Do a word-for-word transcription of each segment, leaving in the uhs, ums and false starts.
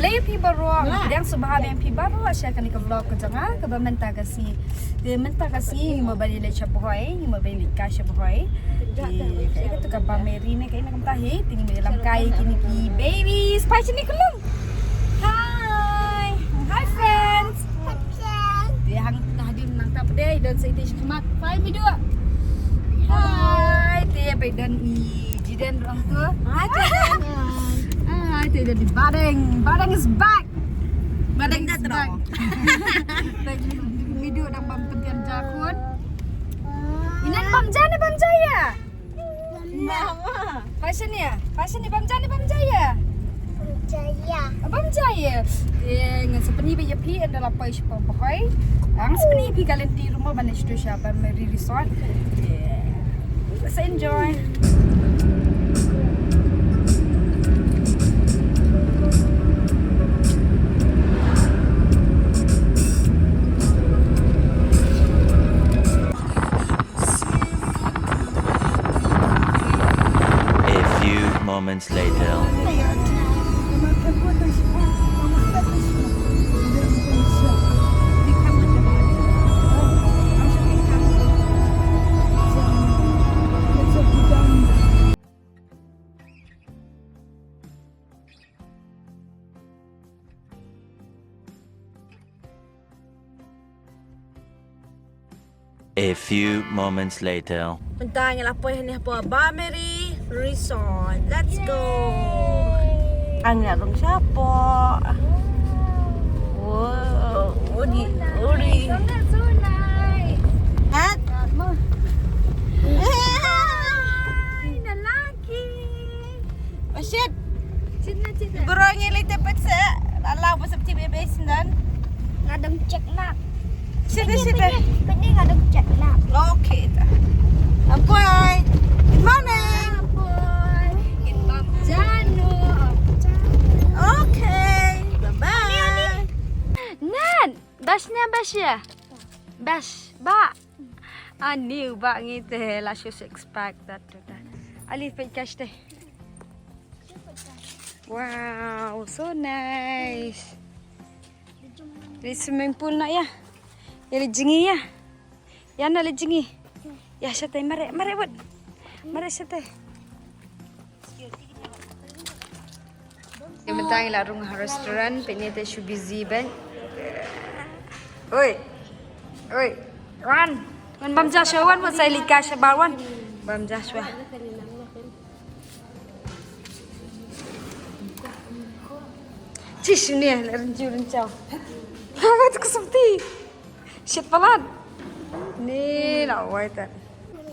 Ïa phi baroh, dang sngewbha ïa phi baroh sha kane ka vlog ka jong nga kaba mynta ka sngi. Te mynta ka sngi ngi mut ban ïaleit sha Bhoi, ngi mut ban ïaleit kai sha Bhoi. Te kaei kata ka Ba Mary ne kaei na ka bynta hi, te ngi mut ïalam kai kine ki babies. Phai shane ka long. Hi. Hi friends. Te hangta hadien nangta pat de i don sa itei sha khmat. Phai Midu. Hi. Te ïa phi don i Jiden ruh hangto. Hi Jiden. Hi, te i don i Badeng. Badeng is back. Badeng is back. Te Midu dang bam pyntian ja khun. Inan bam ja ne bam ja ïa? Mama. Phai shane ïa? Phai shane, bam ja ne bam ja ïa? Bam ja ïa. Bam ja ïa. Te ngan sa pyni ba ïa phi ynda la poi sha Bhoi. Ngan sa pyni ïa phi ka lynti ruh mo ban leit sha Ba Mary Resort. Let's enjoy. A few moments later. A few moments later. Mynta ngi la poi hangne hapoh Ba Mary Resort. Let's go. Ang ngi la rung shapoh. Wow, udi, udi. Hat. Hi, na laki. Oh shit. Shit na, shit na. Bro, ngi leit pet se. Lala, what's up, T B B, Sindan? Nga dang check na. Sini, sini. Pynni nga dang check na. Okay ta. Apoy. Good morning. Apoy. Janu. Okay. Bye bye. Nan, bas ne bas ya? Bas, ba. Ani ba ngi te la shu expect that to that. Ali peit cash te. Wow, so nice. Di swimming pool na ya. Ya li jingi ya. Ya na li jingi. Ya shatai mare, mare bud. Mare shatai. Te mynta ngi la rung ha restaurant, peit ne te shu busy bad. Oi. Oi. Wan. Wan bam ja shuwa wan, wan sai lika sha ba wan. Bam ja shuwa. Chish ne, la rynjiew rynjaw. Hawa tu kusum ti. Shit palat. Ni la wai ta.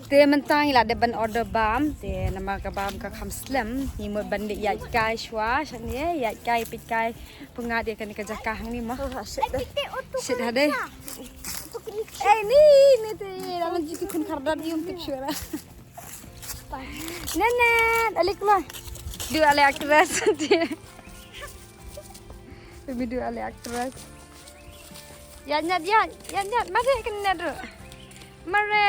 Te mynta ngi la dep ban order bam, te namar ka bam ka kham slem, ngi mut ban leit ïaid kai shuwa, shane ïaid kai peit kai, pyngngad ïa kane ka jaka hangne mo. Shit hade. Eh ni, ni te, la lan jiti khun khardat ïum tip shuwa. Nanat, alik lo. Du ale actress. Baby du ale actress. Ïa nyat, ïa, ïa nyat, mare kan nyat ruh. Mare.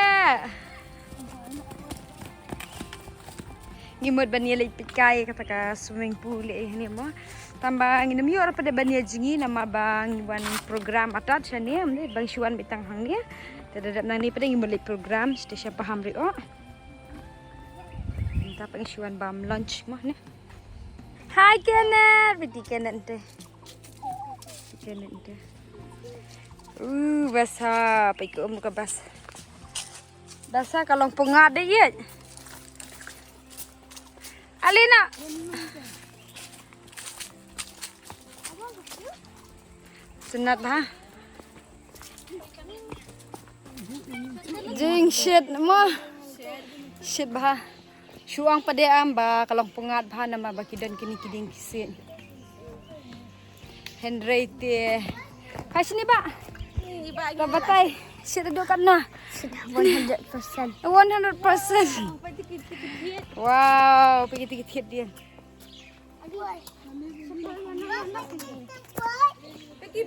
Ngi mut ban ïa leit peit kai kata ka swimming pool ïa hangne mo. Tang ba ngin ym ïoh ruh pat ban ïa jngi namar ba ngi wan program atat shane, ym dei ba ngi shu wan beit tang hangne. Te da dep nangne pat ngi mut leit program, sha te sha Paham Ri o. Mynta pat ngi shu wan bam lunch mo ne. Hi Kenneth, peit i Kenneth te. Kenneth te. Uh, basa, peit ka um ka basa. Basa ka long pyngngad de ïeit. Alina. Synat bha. Jingshit mo. Shit bha. Shu ong pat de am ba ka long pyngngad bha namar ba ki don kine ki dieng ki siej. Hynrei te. Hai shini ba. Ba batai. Shit duk katno? Shit one hundred percent. One hundred percent. Wow, peit kiti ki thied dieng.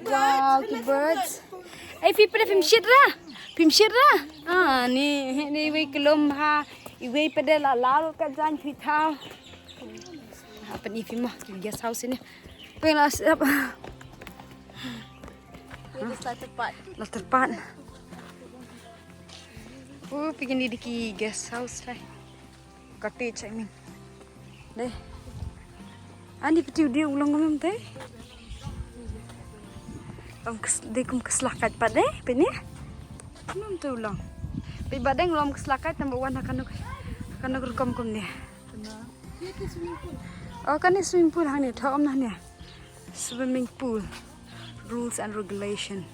Wow, ki birds. Ei, phi pat phim shit ra. Phim shit ra. Ah, ni, ni iwei ka lum ha. Iwei pat de la lal ka jan phi thaw. Ha, pat ni phi mo, ki guest house ni. Pynlong siap. Ini satu part. Latar part. Oh, pynlong di ki guest house lah. Cottage, I mean. Deh. Ani pynti u dei u long ngam te. Kum kes, dei kum keslak kat pat deh, pynne. Ngam te u long. Pynba deng long keslak kat number one ha kano, ha kano rukom kumne. Oh, kane swimming pool hangne, thaw um hangne. Swimming pool. Rules and regulation.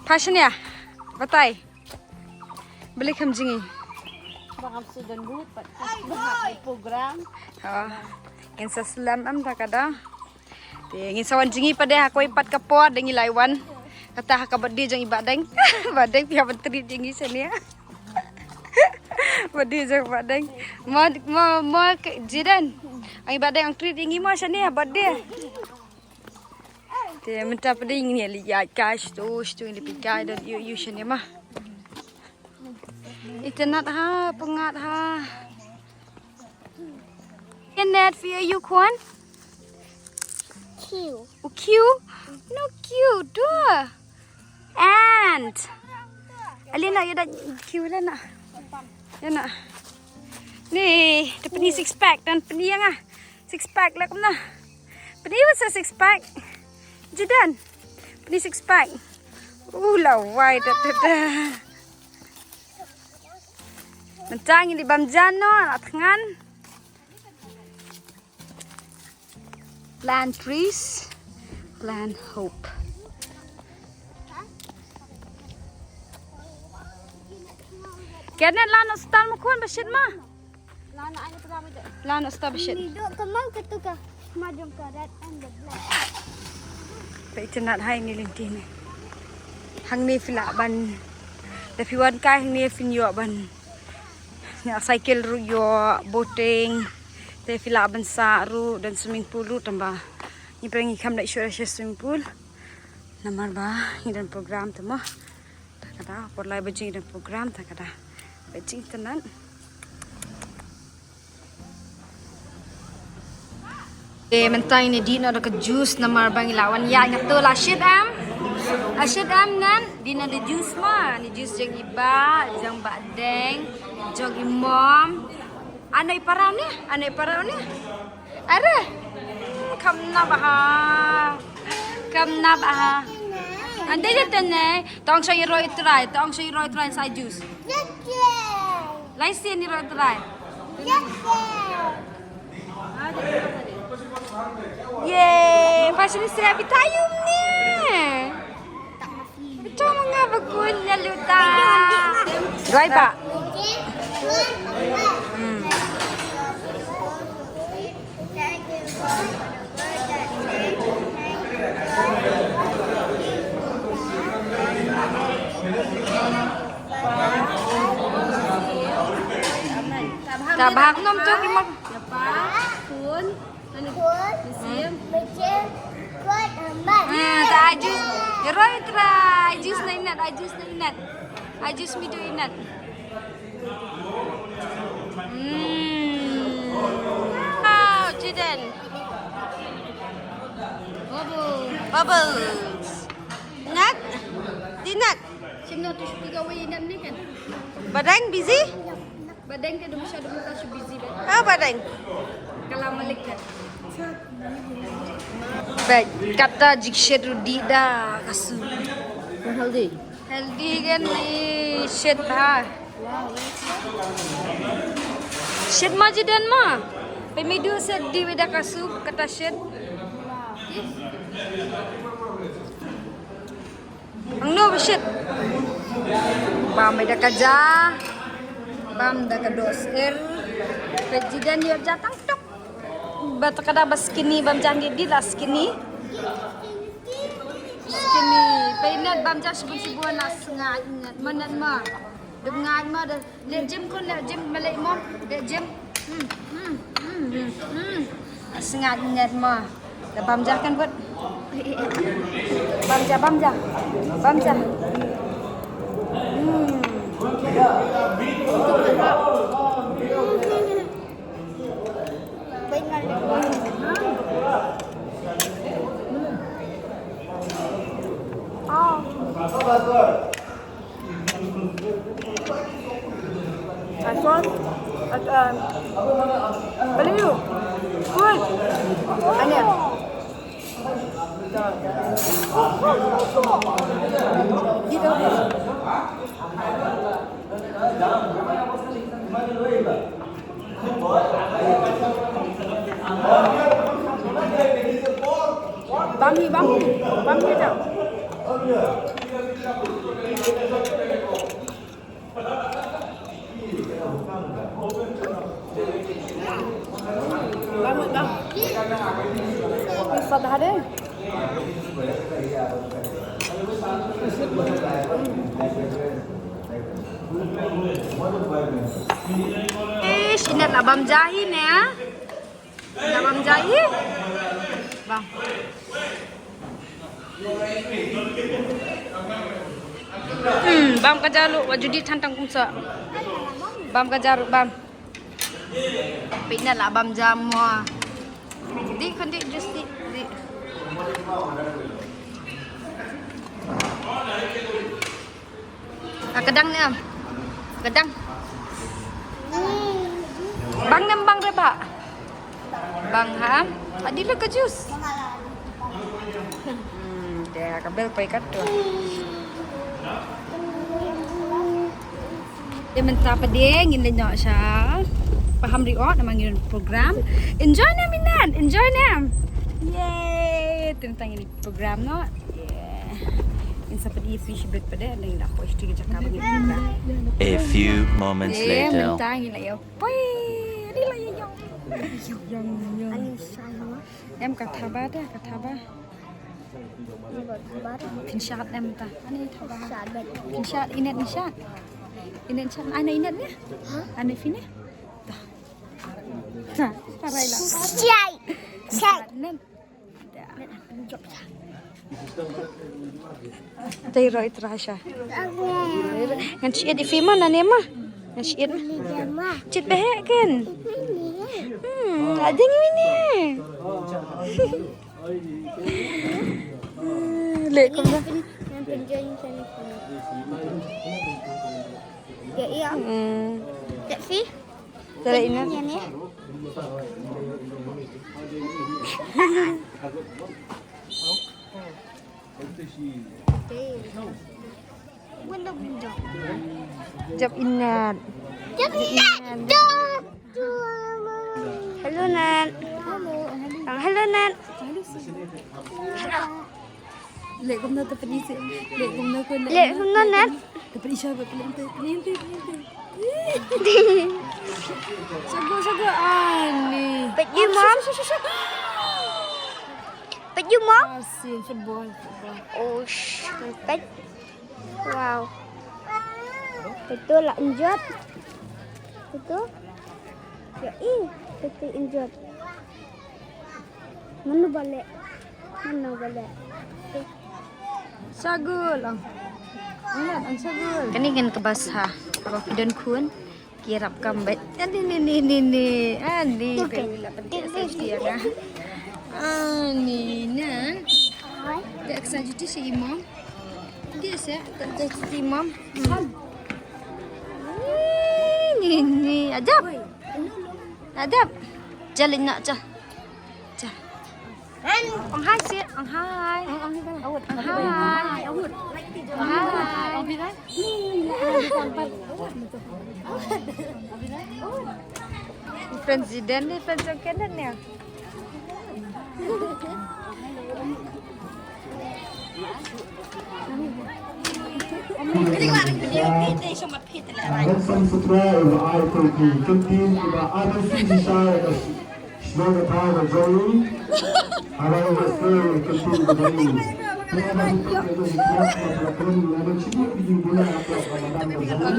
Pha shane, batai. Balik ham jingi. Bang am sudan but, pat. Program. Ha. Ngin sa slem am ta ka da. Te ngin sa wan jingi pat de ha kawei pat ka por de ngi lai wan. Kata ha ka birthday jong i Bah Deng. Bah Deng phi hap ban treat jingi shane. Birthday jong Bah Deng. Mo, mo, mo, Jidan. Ang i Bah Deng ang treat jingi mo shane ha birthday. Te mynta pat de ngi ïa leit ïaid kai shatu, shatu ngi leit peit kai don ïu ïu shane ma. Itynnad ha, pyngngad ha. Itynnad phi ïa u khwan? Q. U Q? No Q, tu. Ant. Alina, ïa da Q lana. Ïa na. Ni, te pyni six pack, don pyni ïa nga. Six pack lah kumno. Pyni wat sa six pack. Jidan. Pyni six pack. Uh, la wai da da da. Mynta ngi dei bam ja noh, la thngan. Plant trees, plant hope. Kane lano stal mo khun ba shit ma. Lano stal ba shit. Ni dok kemau ke tu ka. Majong ka red and the black. Peit tynnad ha ine i lynti ne. Hangne phi lah ban. Da phi wan kai hangne phin ïoh ban. Ïa cycle ruh ïoh, boating. Te phi lah ban sah ruh, don swimming pool ruh tang ba. Ngi pyrshang ngi kham leit shuh sha swimming pool. Namar ba ngi don program te mo. Ta ka da, por lai baje ngi don program ta ka da. Baje itynnad. Te mynta ngi dih noh da ka juice namar ba ngi la wan ïaid katto, la shit em. La shit em ngan dih noh da juice ma, ni juice jong i Bah, jong Bah Deng, jong i Mom. Ano i para une? Ano i para une? Are? Hmm, kham nap ha. Kham nap ha. Ande je tene. Tong sha i Roy Trai, tong sha i Roy Trai sa juice. Lai sien i Roy Trai. Ye, fashion is every time ni. Ito mga bagun na luta. Driver. Hmm. Ta bhak nom to ki mak. Phone. Ani. Phone. Museum. Museum. Kot amat. Ah, ta aju. Ïa Roy trai. Aju sna inat. Aju sna inat. Aju smidu inat. Hmm. Wow, Jiden. Bubbles. Bubbles. Nat. Di nat. Sino tu shooting away inat ni kan? Badang busy? Badeng ka dum sha dum ta shu busy ba. Ah, badeng. Kala malik ka. Ba kata jik shet ruh dih da ka soup. Healthy. Healthy kan ni shet ha. Shet ma Jiden ma. Pemidu shet dih da ka soup kata shet. Angno ba shit. Bam da ka ja. Bam da ka dos er. Peit Jiden ïoh ja tang tok. Ba ta ka da ba skinny bam ja ngi di la skinny. Skinny. Peit net bam ja shibun shibun na snga ngat. Manan ma. Dum ngat ma da. Leh gym khun, leh gym, ma leh mom, leh gym. Hmm, hmm, hmm, hmm, hmm. Sngat ngat ma. Da bam ja kan bud. Bam ja, bam ja. Bam ja. Hmm. Asal, at, um, beliau. Good. Anya. Gitu. Bang ni, bang ni. Bang ni dah. Bang, bang. Ni sad ha de. Eh, Sinet la bam ja hi ne. La bam ja hi. Bam. Hmm, bam ka ja ruh, wat ju dih than tang kumsah. Bam ka ja ruh, bam. Peit na la bam ja mo. Dih khun dih, just dih, dih. Ah, ka dang ne em. Ka dang. Bang ne em bang re ba. Bang ha. Adi la ka juice. Hmm, te ka bel pai kat tu. Te mynta pat de ngin leit noh sha Paham Ri Ot namar ngin program. Enjoy ne em Inet, enjoy ne em. Yay, te mynta ngin program noh. Yeah. In sa pynïasoh shi bit pat de, dang da poi sha ka jaka ba ngin program. A few moments later. Mynta ngin la ïa poi. Ani la ïa ïong. Ïong, ïong. Em ka thaba de, ka thaba. Phin shad em ta. Ani thaba. Phin shad Inet ni shad. Inet shad. Ana Inet ne? Ana phi ne? Ta. Ta. Parai la. Shai. Shai. Nen. Tei roi trasha. Ngan siet i fima nane ma. Ngan siet. Siet behek kan. Hmm, ading mini. Lek kum dah. Ya, iya. Hmm. Cek sih. Tara ina. Ini ya nih. Jap Inet. Jap Inet. Hello Nat. Hello Nat. Lek kumno te pynisi. Lek kumno kun. Lek kumno Nat. Te pyni sha ba pyni te, pyni te, pyni te. Sago, sago, ani. Pet you, Mom. Pet you, Mom. Asin, football, football. Oh, sh-, pet. Wow. Pet tu la enjot. Pet tu. Ya, ih, pet tu enjot. Mano bale? Mano bale? Sagul, ang. Ang nat, ang sagul. Kani kan kebas ha. Apa pidon kun? Kirap kambet. Ani, ni, ni, ni, ni. Ani, kani la penting safety ya kan? Ani, nan. Tak sajuti si imam. Dia sih, tak sajuti imam. Hmm. Ni, ni, ni. Ajab. Adap. Jalin nak cah. Cah. Ang hai si, ang hai. Ang hai. Ang hai. Friends Zidane ni, friends Zidane ni. Kan sa sutra ïa ai to ki kyntien kiba ar shisha ïa ka shnong ka thaw ka jong ngi. Haba ïa ka kyntien ka jong ngi.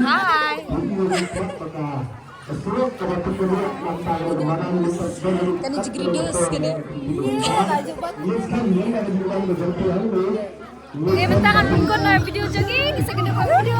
Hi. Kani jingri dos kani. Ye, bynta kan pynkhun video jong ngi, ngi sa kynduh video.